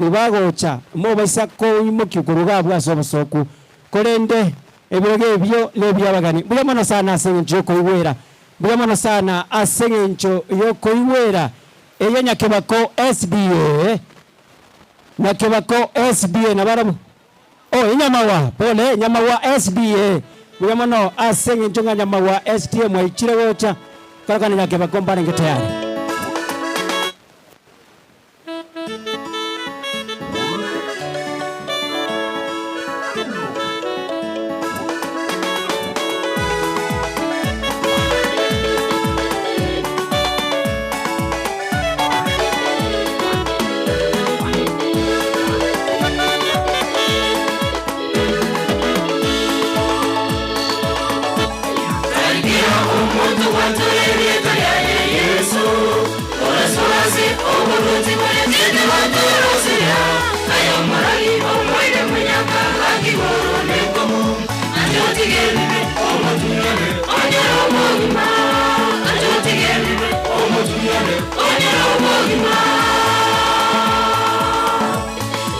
Bagocha, mobaisa koimokia korwa iga abwo ase obosooku, korende ebirogo ebio nebi'abageni. Mbuya mono sana ase engencho y'okoigwera, mbuya mono sana ase engencho y'okoigwera eye Nyakebako SDA, Nyakebako SDA nabarabwo oh Enyamagwa, pole, Enyamagwa SDA, mbuya mono ase engencho ng'a Nyamagwa SDA mwaichire gocha, korokana Nyakebako mbarenge tayari. Tarikera omonto gwatora erieta riaye Yeso. Orasoe ase oboruoti boretete gotoroseria, aye omorori omoire monyaka gaki igoro nekomo, anche otige ebibe, omotunyane, onyore obogima, anche otige ebibe, omotunyane, onyore obogima.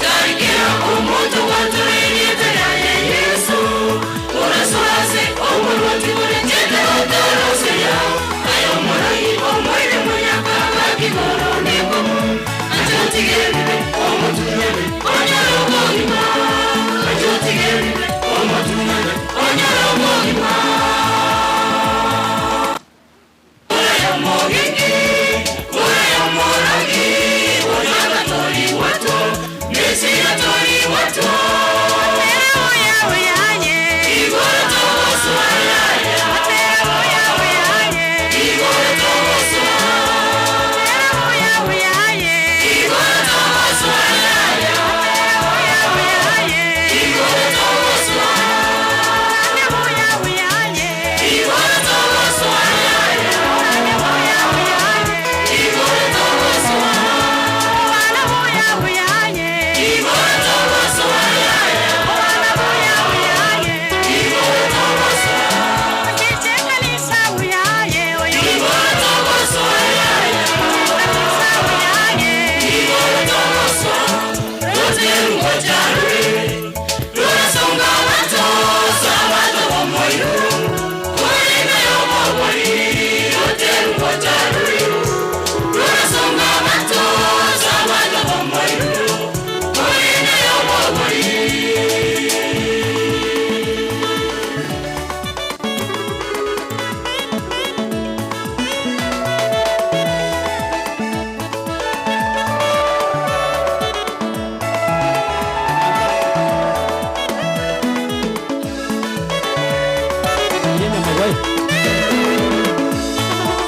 Tari kera omonto gwatora erieta riaye Yeso, orasoe ase oboruoti boretete gotoroseria, aye omorori omoire monyaka gaki igoro nekomo, anche otige ebibe, omotunyane, onyore obogima, anche otige ebibe, omotunyane, onyore obogima.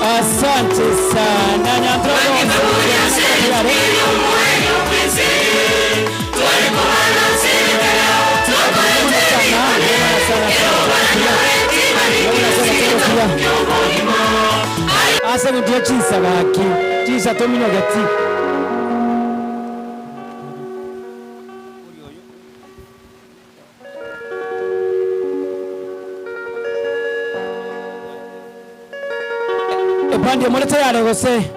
Asante sana Ase engencho ye chinsa gaki, chinsa tominyogeti. Ebandi more tayare gose?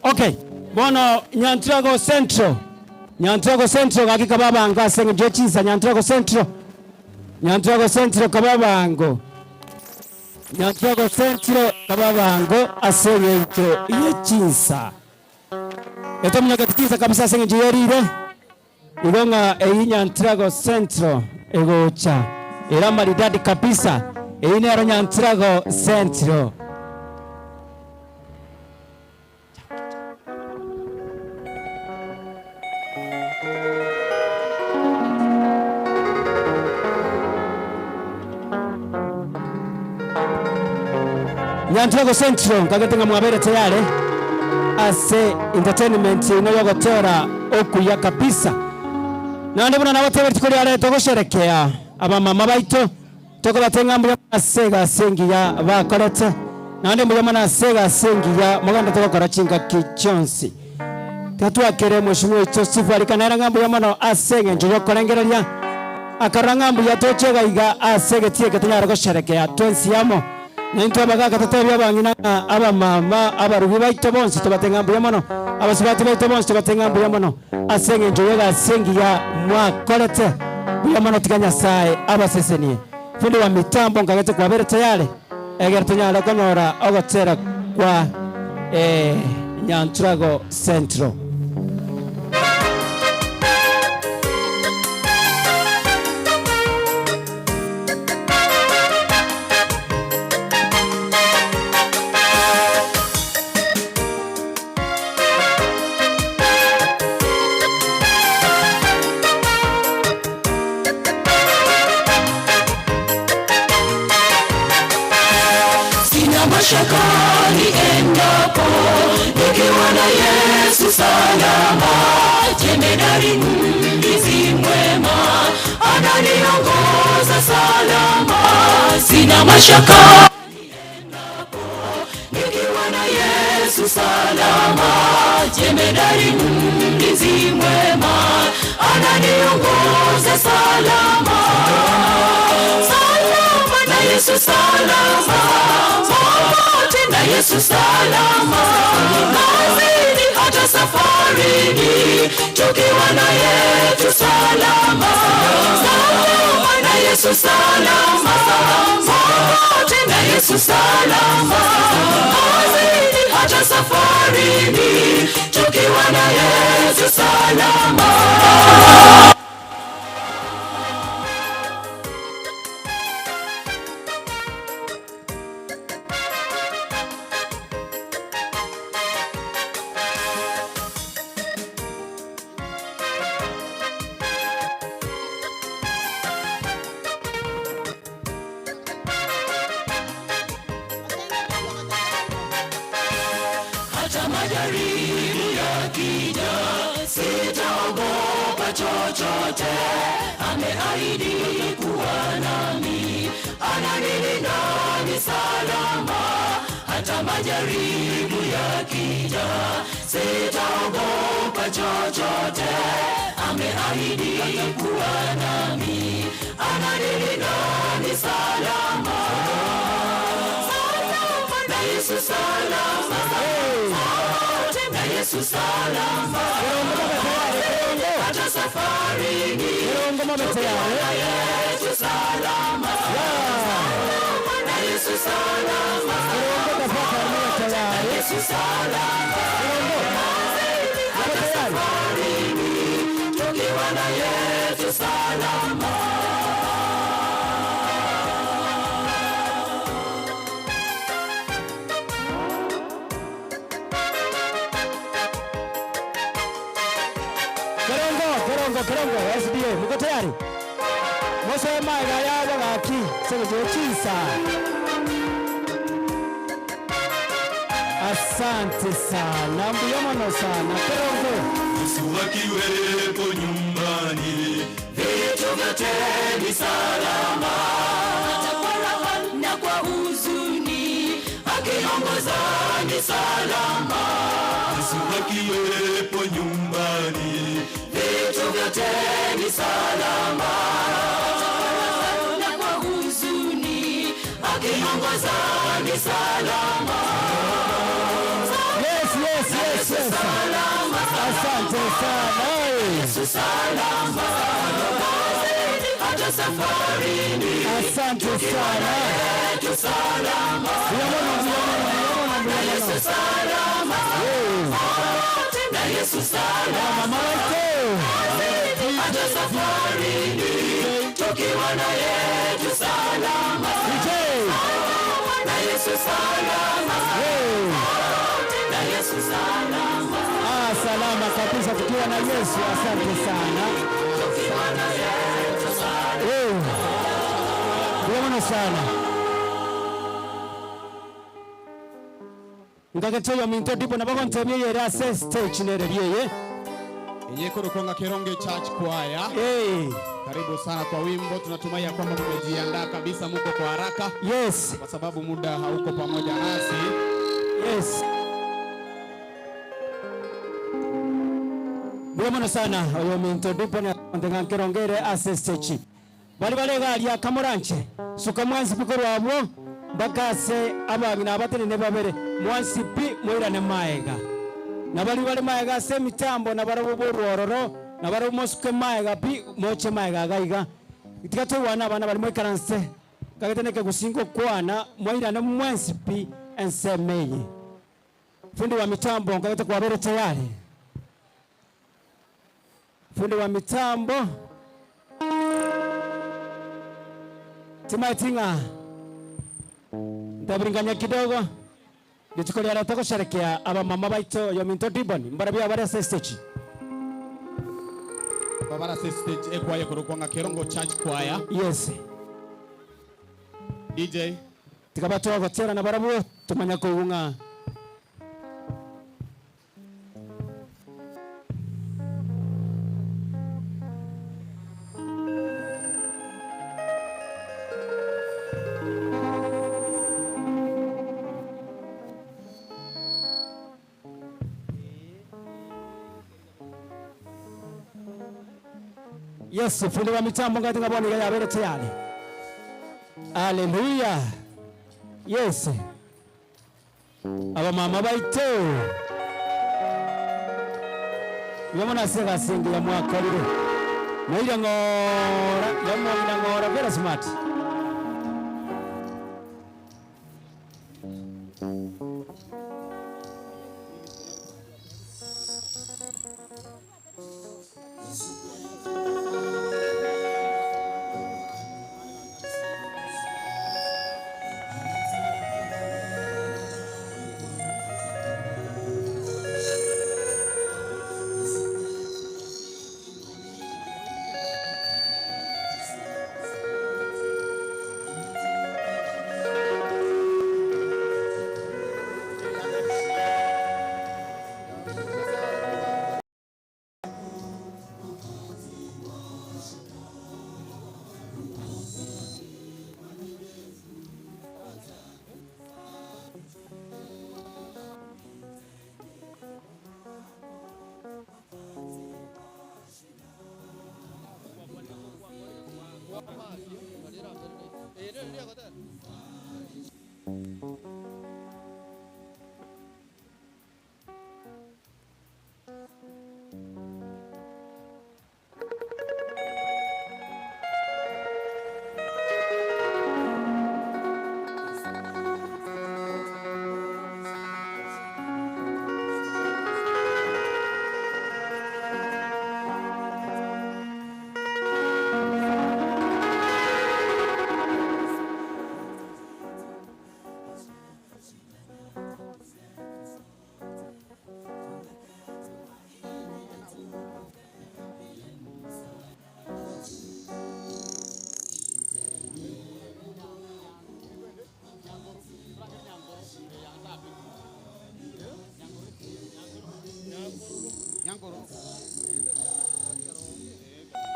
Okay, bono Nyantrago Central, Nyantrago Central gaki kaba abango ase eng'encho ye chinsa Nyantrago Central, Nyantrago Central kaba abango, Nyantrago Central kaba abango ase eng'encho ye chinsa. Etominyoketi chinsa kabisa ase eng'encho ye riire. Igo ng'a eyio Nyantrago Central egocha ere amaridadi kabisa, eyio nero Nyantrago Central. Nyantrago Central nkagete ng'a mwabeire tayari ase entertainment yaino yogotera okuya kabisa. Naende buna nabatebia rituko ria rero togosherekea abamama baito, tokobatebia ng'a mbuya mono ase egasi engiya bakorete, naende mbuya mono ase egasi engiya mogenderete gokora chingaki chionsi. Tiga twakere Mheshimiwa oito Steve Arika nere ng'a mbuya mono ase eng'encho yokorengereria, akarora ng'a mbuya toche iga iga ase egetii eke tonyare gosherekea twensi amo. Naintwe abagaaka totebie abang'ina ng'a abamama abarugi baito bonsi tobate ng'a mbuya mono, abasubati baito bonsi tobate ng'a mbuya mono ase engencho y'egasi engiya mwakorete. Mbuya mono tiga Nyasae abasesenie. Fundi wa mitambo nkagete kwabere tayari egere tonyare konyora ogotera kwa Nyantrago Central. Sina mashaka niendapo, nikiwa na Yesu salama. Jemedari mlinzi mwema, ananiongoza salama. Sina mashaka niendapo, nikiwa na Yesu salama. Jemedari mlinzi mwema, ananiongoza salama. Salama na Yesu salama, popote na Yesu salama, kazini hata safarini, tukiwa na Yesu salama. Salama na Yesu salama, popote na Yesu salama, kazini hata safarini, tukiwa na Yesu salama. Hata majaribu yakija, sitaogopa chochote. Ameahidi kuwa nami, ananilinda ni salama. Hata majaribu yakija, sitaogopa chochote. Ameahidi kuwa nami, ananilinda ni salama. Salama na Yesu salama, na Yesu salama, hata safarini na Yesu salama, na Yesu salama, na Yesu salama, hata safarini tukiwa na Yesu salama. Kerongo, Kerongo, Kerongo, SDA, muko tayari? Mosoe magega yabo gaki ase egechuo chinsa. Asante sana, mbuya mono sana Kerongo. Yesu akiwepo nyumbani, vitu vyote ni salama, hata kwa raha na kwa huzuni, akiongoza ni salama. Yesu akiwepo nyumbani, vitu vyote ni salama, hata kwa raha na kwa huzuni, akiongoza ni salama. Yes, yes. Asante sana. Yesu salama, hata safarini Asante sana. yetu salama, Mbuya mono, mbuya mono, mbuya mono, mbuya mono. Yesu salama, na Yesu salama, Mama waito. hata safarini tukiwa na Yesu salama, DJ. na Yesu salama, na Yesu salama, Ah, salama kabisa tukiwa na Yesu. Asante sana. Eh. Mbuya mono sana. Ngagetoyo minto ndipo nabagontebia yere ase stage nere rieye. Yenye Keronge Church Choir. Eh. Karibu sana kwa wimbo. Tunatumai ya kwamba mmejiandaa kabisa, muko kwa haraka Yes. kwa sababu muda hauko pamoja nasi. Yes. Mbuya mono sana oyo minto ndipo na Kerongere ase stage. Bari bare garia kamoranche. Suka mwansi piko rwabwo. Mpaka ase abang'ina abatenene babere, mwensi pi moirane magega. Na baria bare magega ase emitambo nabarabwo borwe ororo, nabarabwo mosuke magega pi, moche magega iga iga. Tiga toigwane abana baria moikaranse, nkagete nekegusi ngokwana, moirane mwensi pi ensemo eye. Fundi wa mitambo nkagete kwabere tayari. Fundi wa mitambo timaeti ng'a ntabiringania kidogo rituko riarero togosherekea abamama baito oyominto Dibon mbarabwo abare ase estage. Babare ase estage ekwaya ekorokwa ng'a Kerongo Church Choir. Yes. DJ. Tiga batoe gotera nabarabwo tomanya koigwa ng'a. Yes, fundi wa mitambo ngati ng'a bono iga yabeire tayari. Haleluya. Yes. Abamama baito, mbuya mono ase egasi engiya mwakorire. Moire ng'ora, yomong'ina ng'ora very smart.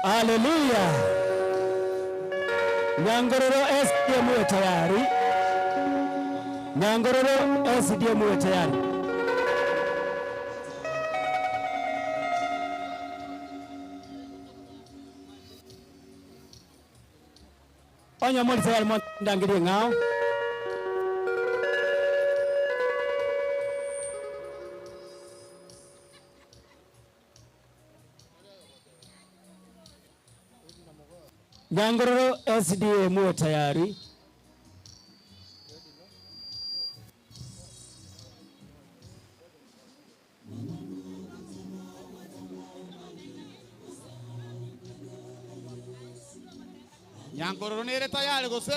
Haleluya! Nyangororo SDA muwe tayari. Nyangororo SDA muwe tayari. Onye mori tayari mondangerie ng'ao. Nyangororo SDA muwe tayari. Nyankororo nere tayari gose?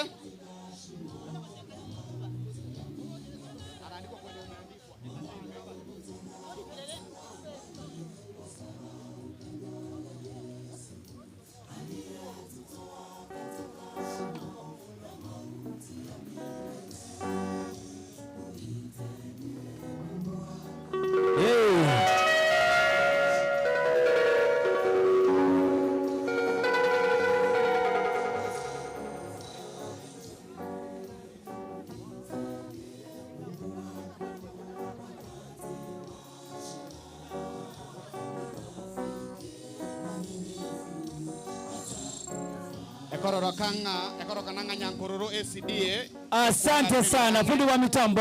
Ekororoka ng'a ekorokana ng'a Nyankororo SDA. Asante sana fundi wa mitambo.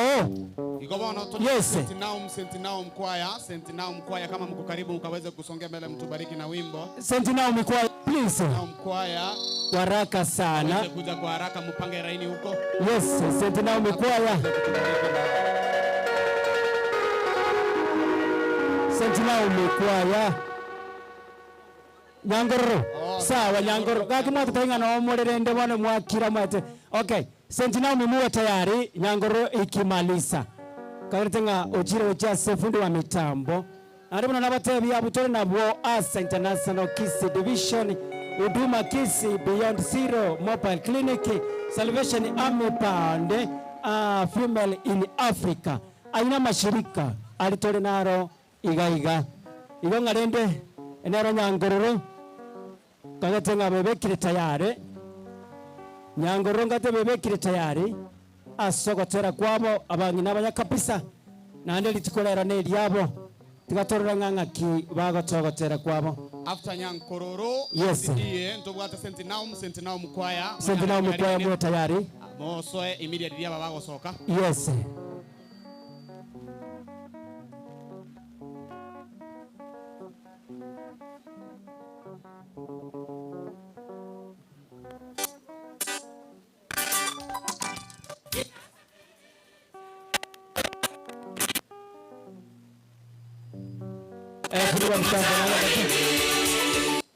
Igo bono to Yes. St. Naum, St. Naum choir, St. Naum choir kama mko karibu mkaweze kusongea mbele mtubariki na wimbo. St. Naum choir please. Naum choir Waraka sana. Waweze kuja kwa haraka mpange laini huko. Yes, St. Naum choir. St. Naum choir. Nyangororo. Oh, Sawa Nyangororo. Gaki mwatutainga na omorerende bono mwakira mwate. Okay. St. Naomi muwe tayari Nyangororo ikimaliza. Kagerete ng'a ochire gochia ase fundi wa mitambo. Naende buna nabatebia abwo tore nabwo ase International Kisii Division, Huduma Kisii, Beyond Zero Mobile Clinic, Salvation Army Band, Female in Africa. Ayio namashirika aria tore naro iga iga. Igo ng'a rende nero Nyangororo kagete ng'a bebekire tayari, Nyangororo ngate bebekire tayari ase ogotera kwabo abang'ina abaya kabisa, naende rituko rero neriabo, tiga torore ng'a ng'aki bagotoa ogotera kwabo. After Nyankororo, Yes. SDA, ntobwate St. Naum, St. Naum choir. St. Naum choir mwe tayari. Mosoe immediately aba bagosoka. Yes. Eh, fundi wa mtambo, naona kabisa.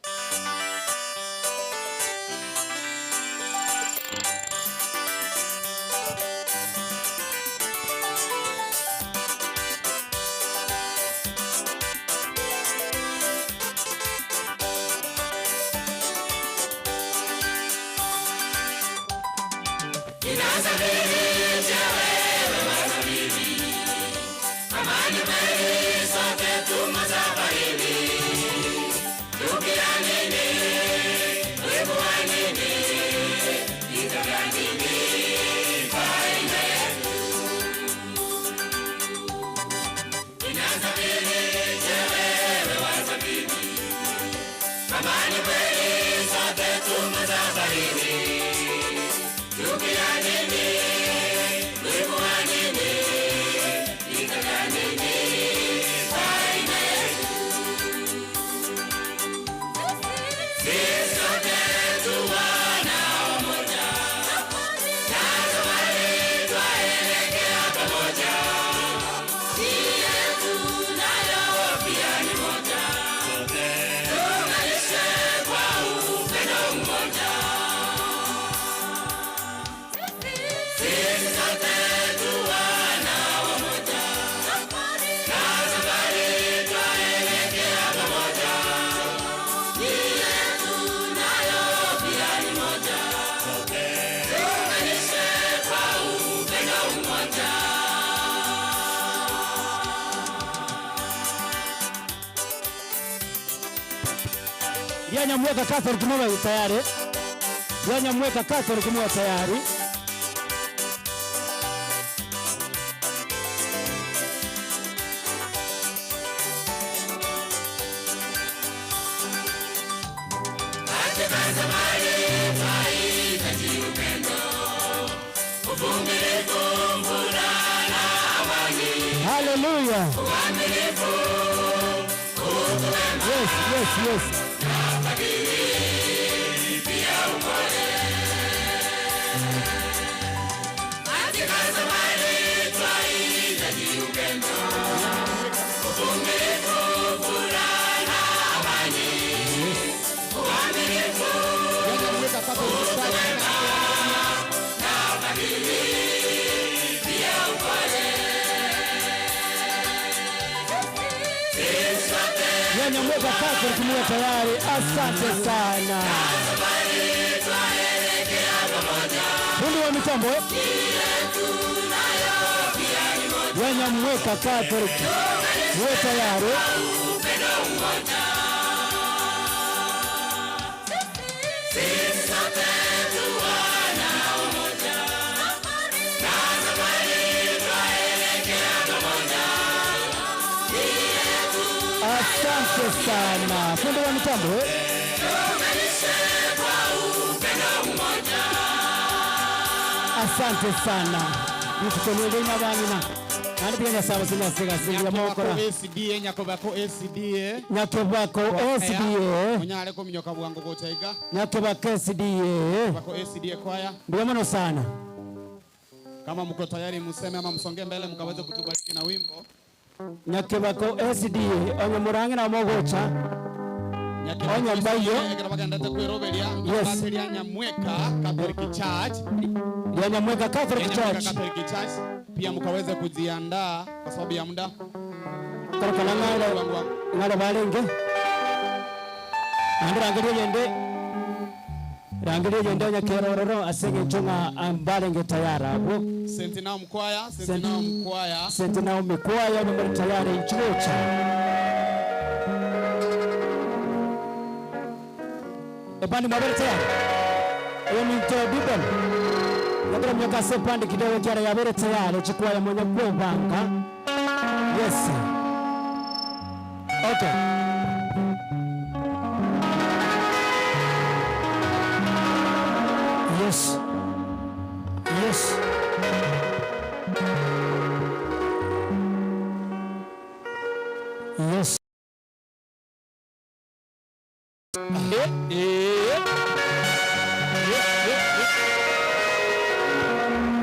Yanyamweka Catholic muwe tayari. Yanyamweka Catholic muwe tayari. Hallelujah. Yes, yes, yes. Yanyamweka Catholic muwe tayari. Asante sana. Fundi wa mitambo. Yanyamweka Catholic muwe tayari. Asante sana. Fundi wa mitambo. Asante. Asante sana. Rituko nigo ime abang'ina. Naende tiga Nyasae abasesenie ase egasi engiya Nyakobako mogokora. SDA, Nyakobako SDA. Nyakebako SDA. Onyare kominyoka bwango gocha iga. Nyakebako SDA. Nyakobako SDA kwaya. Mbuya mono sana. Kama mko tayari museme ama msonge mbele mkaweze kutubariki na wimbo. Nyakebako SDA onye morang'e nabo mogocha. Onye mbayo. Ekero bagendete kweroberia Yes. ase ria Nyamweka Catholic Church. Ria Nyamweka Catholic Ria Nyamweka Church. Catholic Church. Pia mkaweze kujiandaa kwa sababu ya muda. Korokana ng'are ng'are barenge. Naende rangeria oyende rangeria oyende onye kero ororo ase eng'encho ng'a mbarenge tayari abwo. St. Naum Choir, St. Naum Choir. St. Naum Choir onye more tayari inchu gocha. Ebandi mwabere tayari. Oyominto Dibon. Ngatera mnyoka ase epande kidogo ekiara yabere tayari chikwaya monye kwebanga. Yes. Okay. Yes. Yes. Yes.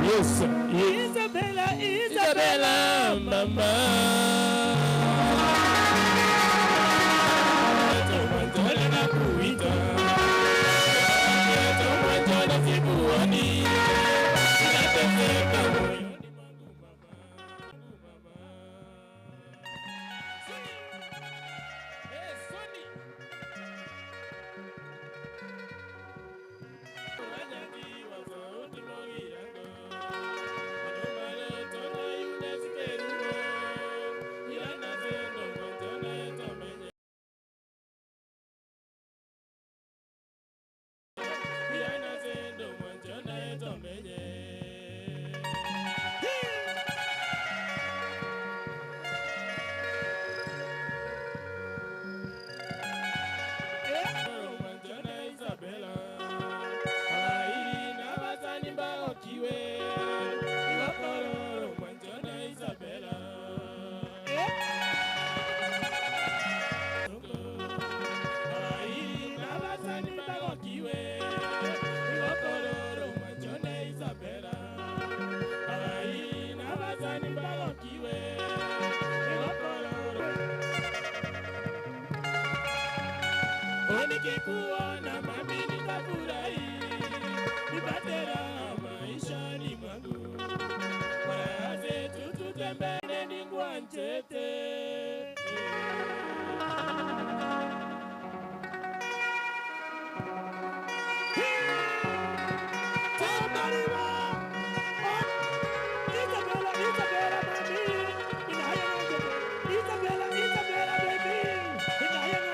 Yes. Isabella, Isabella, mama. Nikikuona mami nitafurahi, nipate raha maishani mwangu. Raha zetu tutembele ningwanchete. Isabella, Isabella, mami, Isabella, Isabella, baby,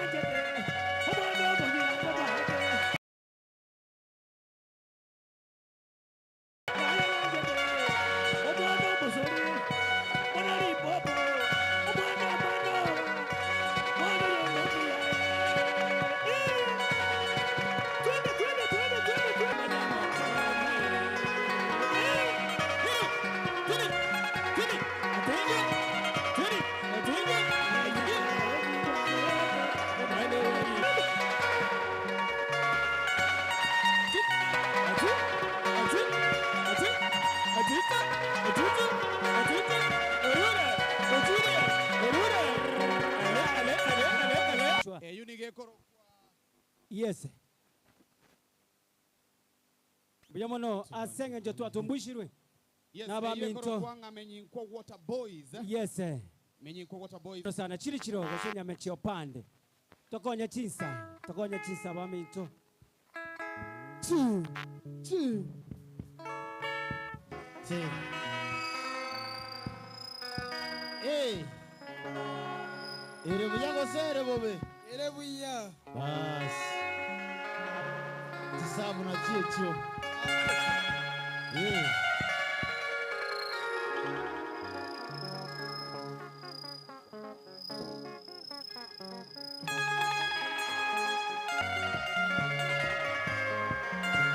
Yes. Mbuya mono ase eng'encho twatumbuishirwe Yes, nabaminto. eyio ekorokwa Menyinkwa Water Boys. Yes. Menyinkwa Water Boys. Sana chiri chiro gose nyame chiopande. Tokonye chinsa, tokonye chinsa baminto. Two, two. Two. Hey. Ere buya gose ere bobe? Ere buya. Bas. Chisabu na chiechio. Eh.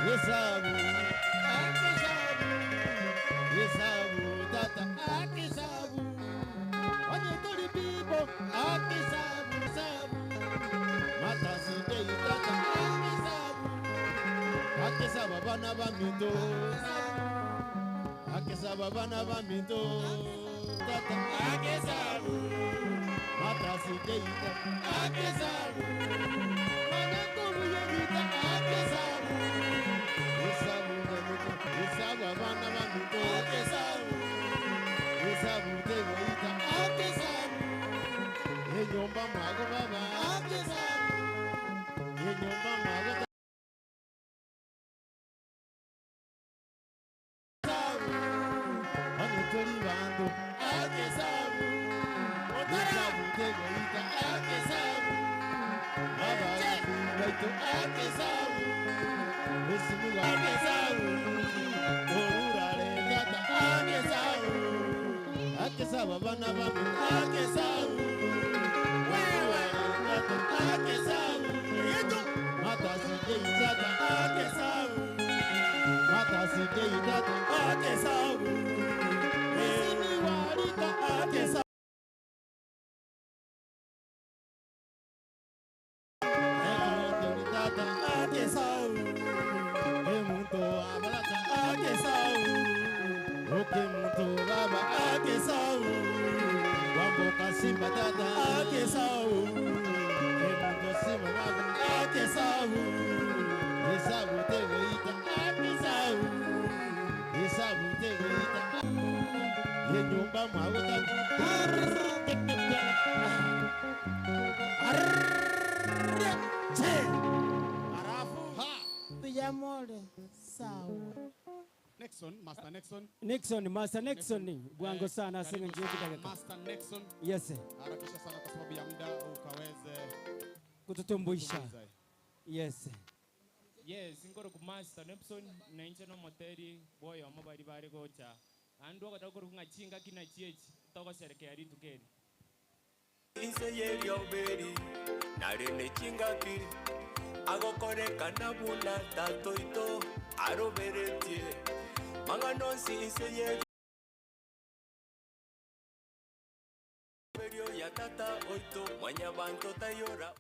Yesabu. Yesabu. Akisabu sabu Matasindeitata akisabu Akisaba bana baminto Akisaba bana baminto Tata akisabu Matasindeita akisabu Manakuru yegita akisabu Isabu ndemuto Isabu abana baminto akisabu Isabu tegoita akisabu Enyomba mwago baba akisabu Enyomba mwago Onye bantu akisabu Isabu tegoita akisabu Baba baito akisabu Esimiga akisabu Orurare tata akisabu Akisaba bana bamu akisabu Wewe tata akisabu Mata sije itata akisabu Mata sije itata akisabu Esimi warita akisabu Tata akisabu Emuntu abalata akisabu Oke muntu baba akisabu Wamboka simba tata akisabu Emuntu simba baba akisabu Isabu tegoita akisabu Isabu tegoita Yenyumba mwagota Tujamore sawa. Nixon, Master Nixon. Nixon, Master Nixon, bwango sana Karibu asenga njeti sana, dakika. Master Nixon. Yes, Harakisha sana kwa sababu ya muda ukaweze kututumbuisha. kutumbuiza. Yes. Yes, nkoro ku Master Nixon nainche no moteri boyo omo bari bari gocha. Andu ogataka kuri ng'achinga kina chiechi togosherekea ritukeri. Inse yerioberi nare nechingaki agokorekana buna tatoito aroberetie mang'ano nsi inse yeri ya tata oito mwanyabanto tayora.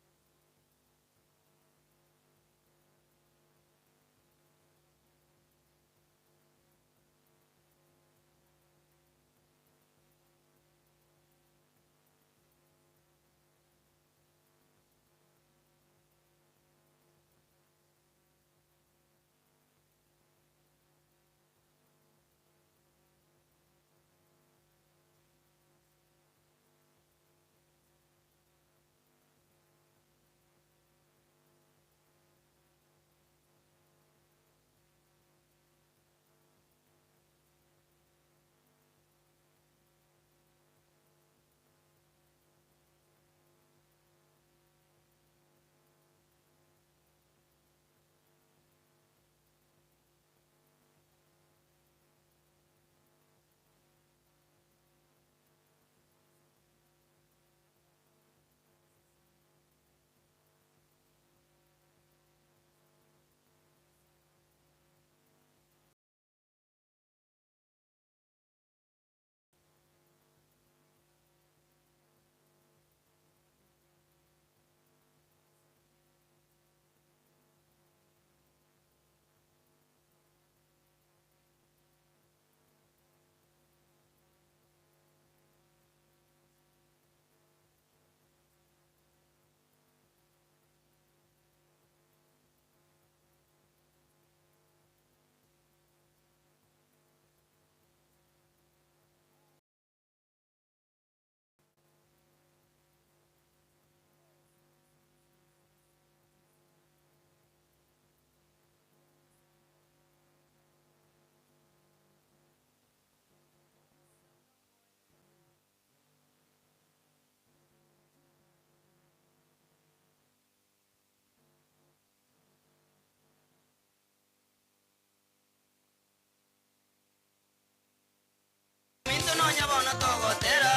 Nonya bono togotera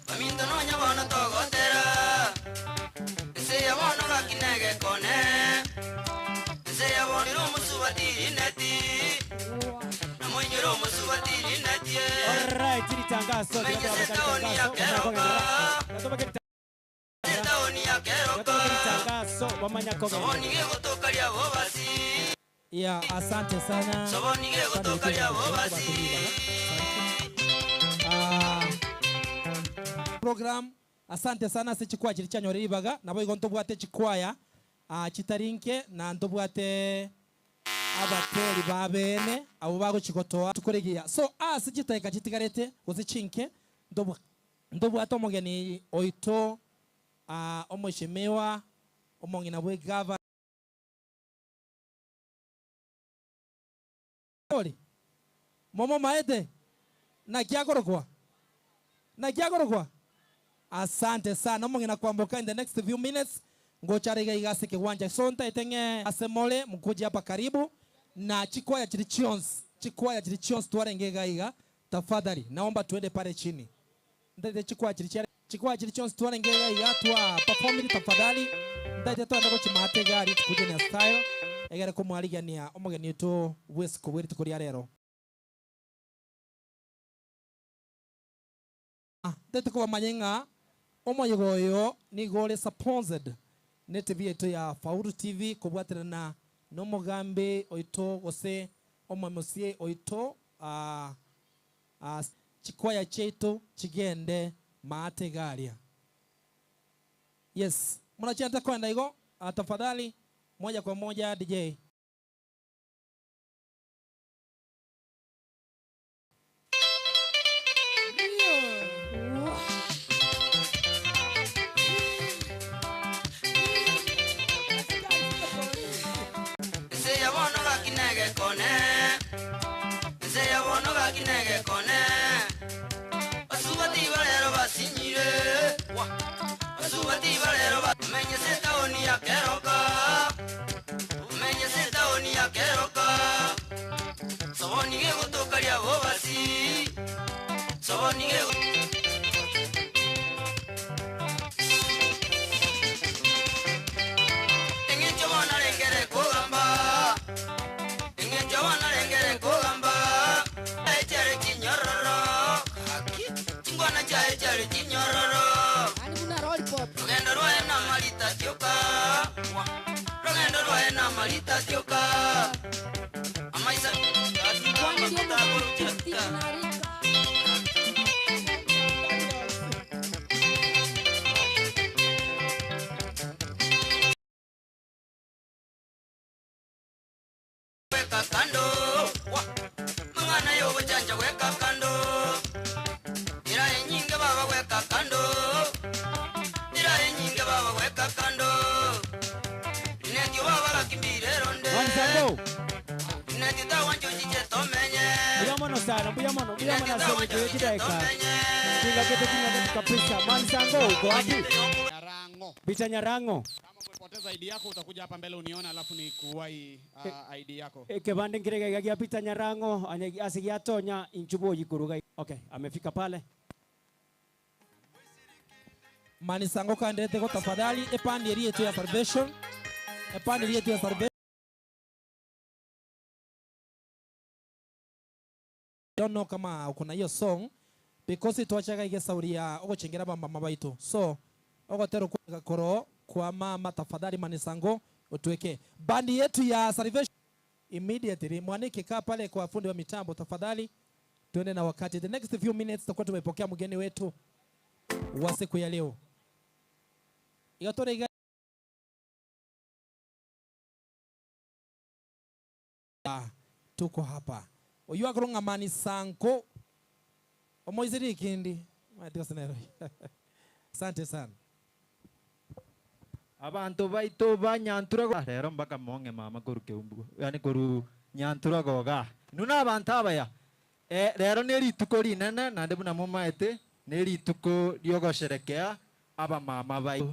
Baminto nonya bono togotera Nse ya bono gakinege kone Nse ya boniro omusuba tirineti Namoinyero omusuba. Alright, ritangazo ritangazo bamanya Yeah, asante sana. Ah, program asante sana ase chikwaya chiria chianyorire ribaga nabo igo ntobwate chikwaya ah, chitarinke na ntobwate abateri ba bene abo bagochigotoa tukoregia so ase chitaika chitigarete gose chinke ntobwate omogeni oito ah, omoshemiwa omong'ina bwa egava ori momo maete naki akorokwa naki akorokwa asante sana omong'ina kwamboka in the next few minutes ngochara iga iga ase kiwanja so ntaete ng'e ase more mkuje hapa karibu na chikwaya chiri chionsi chikwaya chiri chionsi twarenge iga iga tafadhali naomba tuende pale chini ntaete chikwaya chiri chia chikwaya chiri chionsi twarenge iga iga twa perform tafadhali ntaete twende gochimate gari tukuje na style egere komwarigania omogeni oito bwesiko bwe rituko ria rero ntaete kobamanya ng'a omoyega oyo nigo ore sponsored ne TV yaito ya Faulu TV kobwaterana na omogambi oito gose omomusie oito ah, ah, chikwaya chiaito chigende maate garia. Yes, mnachianza kwenda igo ah, tafadhali moja kwa moja DJ. Mansango. Mbuya mono sana, mbuya mono, mbuya mono aseme tuwe chidaika. Kinga kitu kinga kitu kabisa. Mansango uko wapi? Nyarango. Bicha Nyarango. Umepoteza ID yako utakuja hapa mbele unione alafu nikuwai ID yako. Kebande ngirega gia Peter Nyarango anye asigiatonya inchubo yikuruga. Okay, amefika pale. Manisango kaenderete go tafadhali epandi eri yetu ya salvation epandi eri yetu ya salvation don't know kama uko na hiyo song because twachaga ige sauri ya ogochengera bamama baitu so ogotero kwa koro kwa mama tafadhali Manisango utuweke bandi yetu ya salvation immediately mwanike kaa pale kwa fundi wa mitambo tafadhali tuende na wakati the next few minutes tutakuwa tumepokea mgeni wetu wa siku ya leo igatore tuko hapa oyu akoronga Manisango omoisiri ikindi asante sana Abantu baito ba Nyantura rero mpaka monge mama koru keumbu yani koru Nyantura goga nuna abantu abaya eh rero ne rituko rinene nande buna mumaete ne rituko ryogosherekea aba mama bai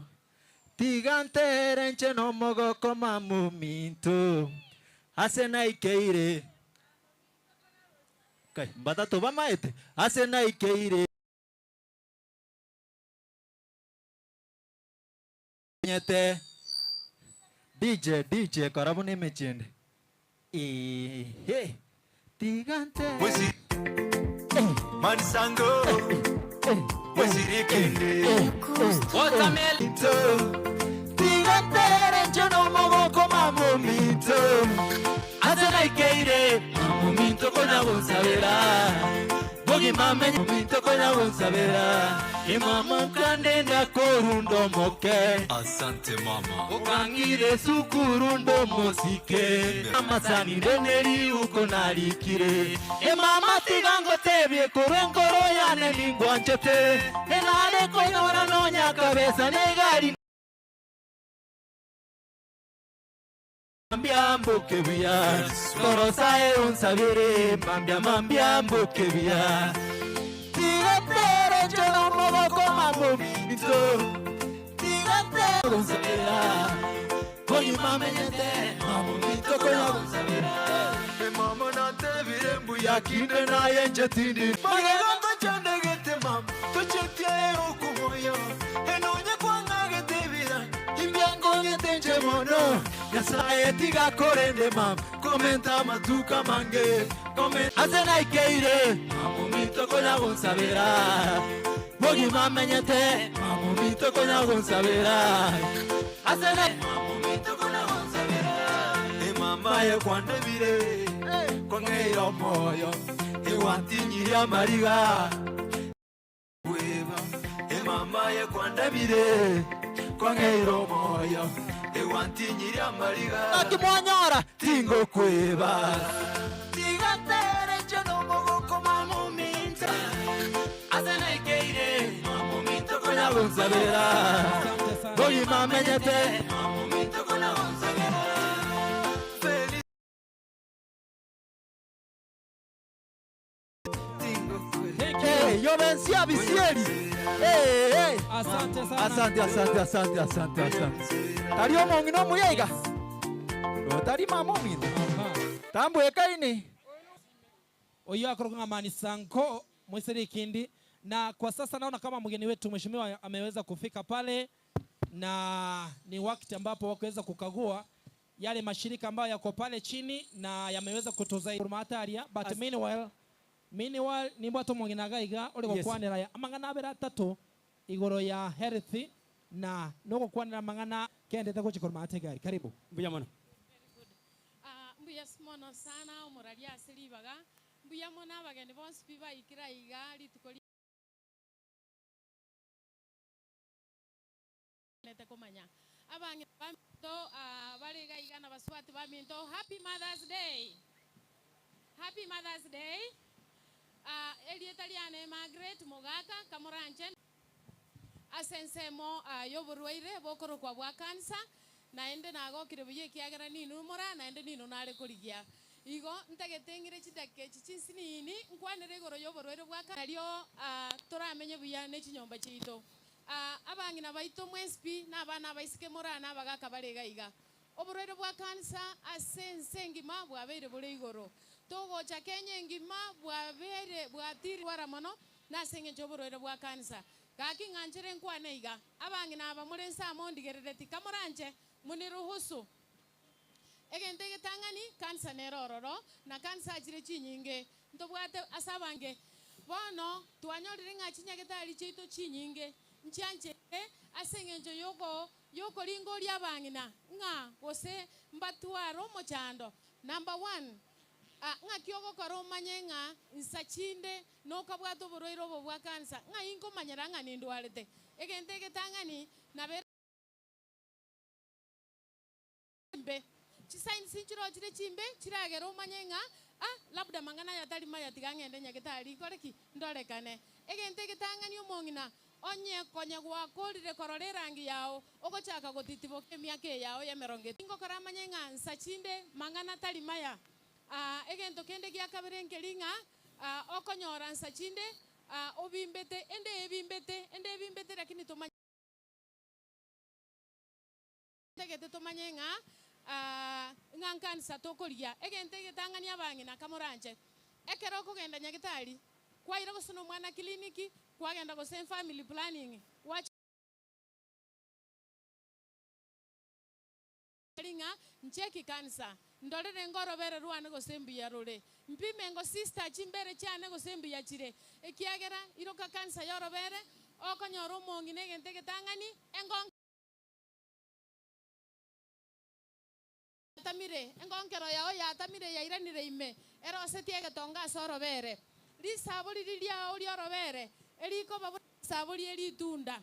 tigantere nche no mogoko mamu minto ase naikeire kai mbatatu bamaete ase naikeire nyete DJ DJ karabu nemechende ehe Tigante. Tigantere nche nomogoko mamominto ase naikeire mamominto konya gonsabera bogima menye minto konya gonsabera emama kande ndakorunda omoke Asante mama. okangire esukuru ndomosike amasani ndeneri uko narikire emama tiga ngotebie korwa enkoro yane ningwanchete enare konyora nonya kabesa negari mambia mboke buya korosae unsabire mambia mambia mboke buya tigatere nchero moboko mambo minto tigatere unsabira konyuma menyete mambo minto konya unsabira mama natebire mbuya kinde naye nje tindi magego tochandegete mama tochetie okumoyo enonye kwangagetebira imbyangogete nje mono nyasaye tigakorende mama komenta amatuka mange ase naikeire mamomito konya gonsabera bogima menyete mamomito konya gonsabera ase na mamomito konya gonsabera emama ye kwandebire kwang'eira omoyo egwantinyiria amariga bweba emama ye kwandebire kwang'eira omoyo egwantinyiria amariga akimwanyora tingokweba tigatere nche nomogoko mamominto ase naikeire mamominto konya gonsabera bogima menyete mamominto konya gonsabera Hey, yobensia bisieri. Hey, hey. Asante sana. Asante, asante, asante, asante, asante. Tari omong'ina omuyaiga. Otari mama omino. Tambwekaini. Oyo akoroka Mani Sanko Mwiseri Kindi, na kwa sasa naona kama mgeni wetu mheshimiwa ameweza kufika pale, na ni wakati ambapo wakuweza kukagua yale mashirika ambayo yako pale chini na yameweza kutuzaia mataria but meanwhile meanwhile nimbwa tomong'ina gaiga uri Yes. gukwanira ya amang'ana abere atatu igoro ya health na nugukwanira mang'ana kendete guchikorwa mategari karibu mbuya mono Ah, mbuya mono sana omorari ase ribaga mbuya mono abageni bonsi pi baikira iga rituko nete komanya abang'ina baminto ah, bari iga iga na baswati baminto happy mothers day happy mothers day Ah, erieta riane Margaret Mogaka kamoranche ase ensemo ah, y'oborwaire bokorokwa bwa cancer naende nagokire buya ekiagera ninu mora naende ninu nare korigia igo ntagete ng'ire chidakika echi chinsinini nkwanere igoro y'oborwaire bwa cancer nario ah, toramenye buya na echinyomba chiaito Ah, abang'ina baito mwensi na abana abaisike morana abagaka bare iga iga oborwaire bwa kansa ase ense engima bwabeire bore igoro togocha Kenya engima bwabeire bwatirwara mono na ase eng'encho oborwaire bwa kansa gaki ng'anchere nkwane iga abang'ina aba more nse amo ndigerereti kamoranche muniruhusu egento egetang'ani kansa nere ororo na kansa achire chinyinge ntobwate ase abange bono twanyorire ng'a chinyagetari chiaito chinyinge nchianchere ase eng'encho yoko yokoringoria abang'ina ng'a gose mbatware omochando number one ah, ng'aki ogokora omanye ng'a nsa chinde nokabwate oborwaire obo bwa kansa ng'a inkomanyera ng'a nindwarete egento egetang'ani nabere mbe chisaini sinchirochire chimbe chiragera omanye ng'a ah, labda mang'ana aya tari maya tiga ng'ende nyagetari kore ki ndorekane egento egetang'ani omong'ina onye konye gwakorire korora erangi yao ogochaka gotitiboka emiaka eyao ya emerongo etato. Ngokora amanye ng'a nsa chinde mang'ana tari maya Ah, egento kende gia kabere nkeri ng'a ah, okonyora nsa chinde ah, obimbete ende ebimbete ende ebimbete lakini tomanye tegete tomanye ng'a ah, ng'a nkanisa tokoria egento egetang'ani abang'ina kamoranche ekero okogenda nyagetari kwaira gose na omwana kliniki kwagenda gose family planning wacha ng'a ncheki kansa Ndorere ngorobere rwane gose mbuya rore. Mpime ngo sister chimbere chiane gose mbuya chire. Ekiagera iroka kansa yorobere, okonyora omong'ina egento egetang'ani, engongo yatamire, engonkero yao yatamire yairanire ime, erosetie egetongo ase orobere. Risabo riria riao ri'orobere erikoba buna risabo rie ritunda,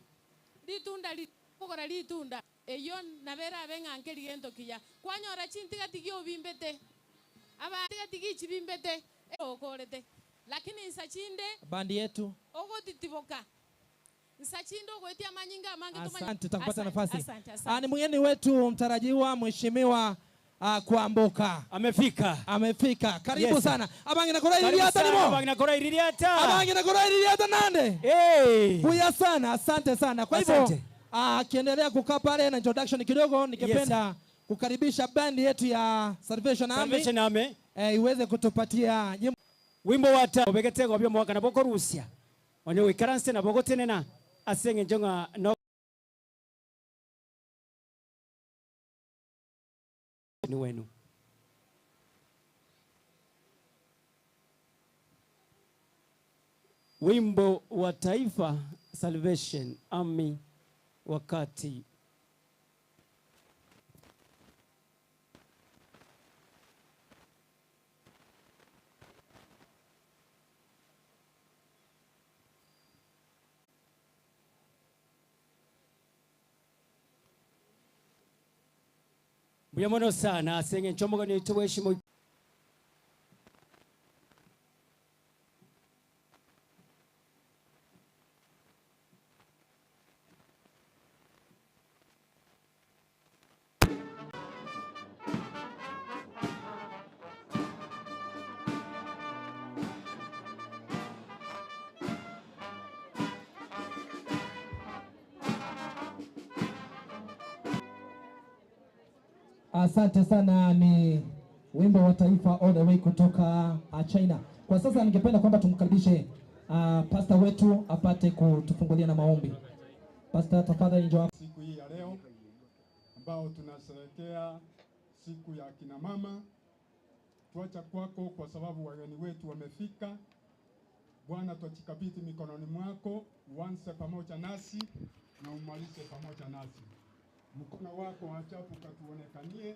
ritunda riria okogora ritunda, Eyio nabo erabe ng'a nkeri gento kiya. Kwanyora chintigatigi obimbete, abantigatigi chibimbete, okorete. Lakini nsa chinde Bandi yetu. ogotitiboka, nsa chinde ogoetia amanyinga amange tomanye. Asante, tutakupata Asante, nafasi. asante, Ah, asante. ni mgeni wetu mtarajiwa Mheshimiwa Kwamboka. Amefika. Amefika. Karibu Yes. sana. Abangina kora Karibu iriata sana, nimo. abangina kora iriata. Abangina kora iriata nande. Hey. Buya sana, asante sana. Kwa hivyo Asante. akiendelea kukaa pale na introduction kidogo, ningependa kukaribisha band yetu ya Salvation Army. Salvation Army. Iweze kutupatia nyimbo. Wimbo wa ta obegete gobyo mwaka nabo korusia. Onye goikaranse nabo gotenena ase eng'encho ng'a no ni wenu. Wimbo wa taifa Salvation Army wakati Mbuya mono sana ase eng'encho omogeni oito bw'eshimo. Asante sana, ni wimbo wa taifa all the way kutoka China. Kwa sasa ningependa kwamba tumkaribishe pastor wetu apate kutufungulia na maombi. Pastor, tafadhali njoo. Siku hii ya leo ambao tunasherehekea siku ya kina mama, tuacha kwako kwa sababu wageni wetu wamefika. Bwana, twajikabidhi mikononi mwako, uanze pamoja nasi na umalize pamoja nasi. Mkono wako wa ajabu ukatuonekanie,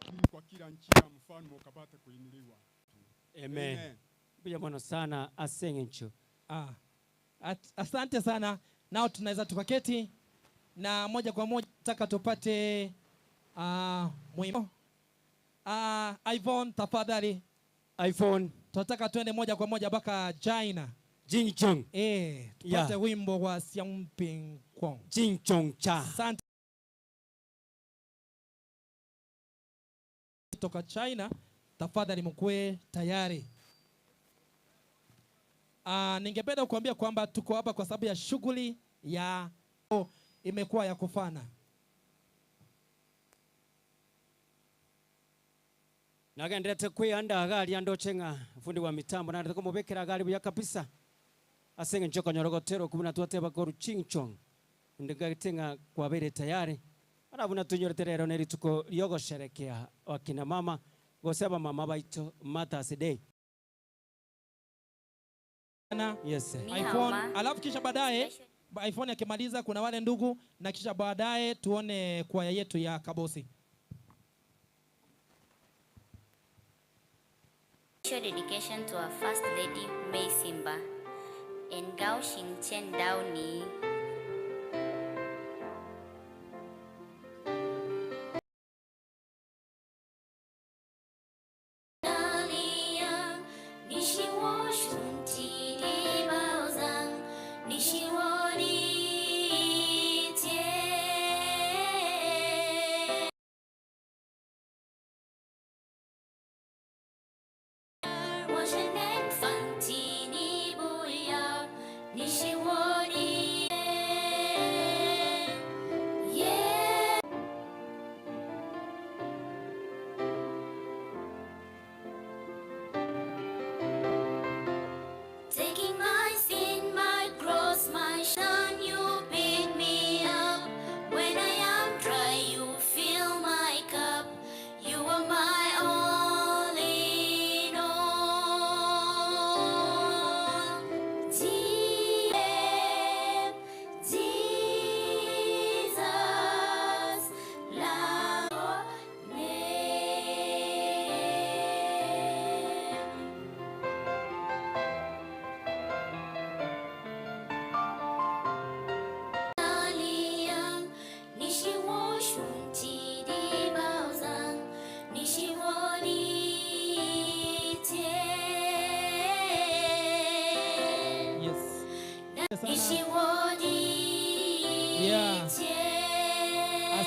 ili kwa kila njia mfalme ukapate kuinuliwa. Amen. Amen. Mbuya mono sana ase eng'encho. Asante sana. Nao tunaweza tukaketi na moja kwa moja nataka tupate mwimbo. iPhone tafadhali. iPhone. Tunataka tuende moja kwa moja mpaka China. Jing Chong. Tupate wimbo wa Xiaoping Kwong. Jing Chong Cha. Asante. Toka China, tafadhali mkuwe tayari. Ningependa kukuambia kwamba tuko hapa kwa sababu ya shughuli ya imekuwa ya kufana. Nagenderete kwianda gari andoche ng'a fundi wa mitambo na kumubekera gari buya kabisa. Asenge nchoko nyorogotero kubuna twateba koru ching chong. Ndingagite ng'a kwabere tayari. Arabuna tunyorete rero neri tuko ryogosherekea wakina mama goseba mama baito Mother's Day. Na Yes, sir. Ni iPhone, alafu kisha baadaye iPhone akimaliza kuna wale ndugu na kisha baadaye tuone kwaya yetu ya Kabosi. Special dedication to our First Lady May Simba and Gao Xingchen Dao Ni.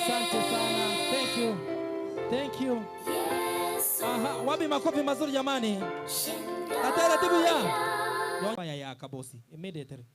Asante sana. Thank you. Thank you. Aha, wapi makofi mazuri jamani? Ataratibu ya. Ya ya kabosi immediately.